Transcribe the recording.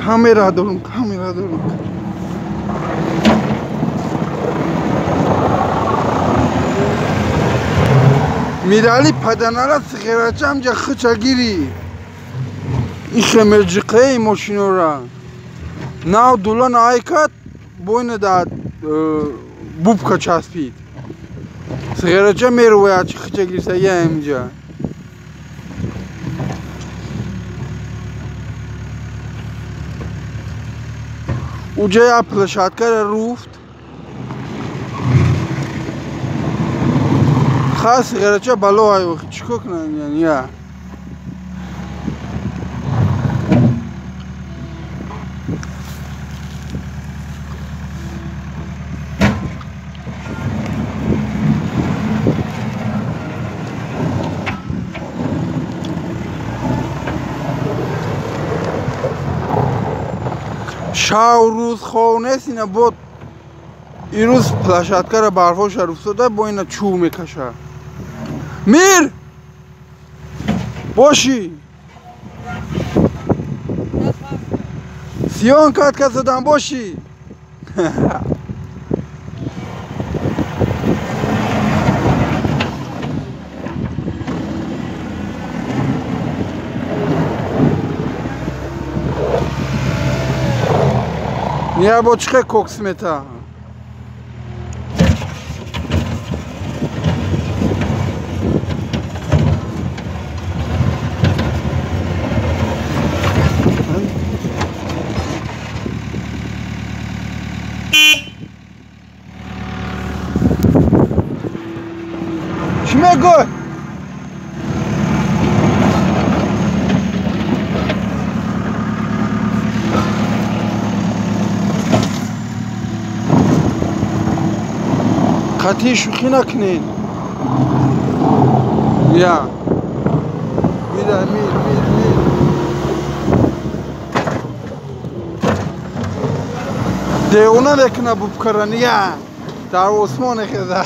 Камера дорум, камера дорум. Мирали паданара сиғерача амҷа хича гири. Ихе меҷиқаи мошинора. Нав дулан айкат бойна да бубка часпид. Сиғерача мерӯяд чи хича гирса я амҷа. Уҷа я площадкара руфт. Ха сиғерача бало ай чико кунам яъни я. Шав рӯз хов нест ина бо ирӯз площадкара барфоша руфтода бо ина чӯб мекаша. Мир! Боши! Сиён катка задан боши! Я бо чихе кокс мета. Чӣ мегӯй? Қатъи шӯхӣ накунед. Я. Мира, мир, мир, мир. Девона мекуна бубкаран, я. Дар осмон хеза.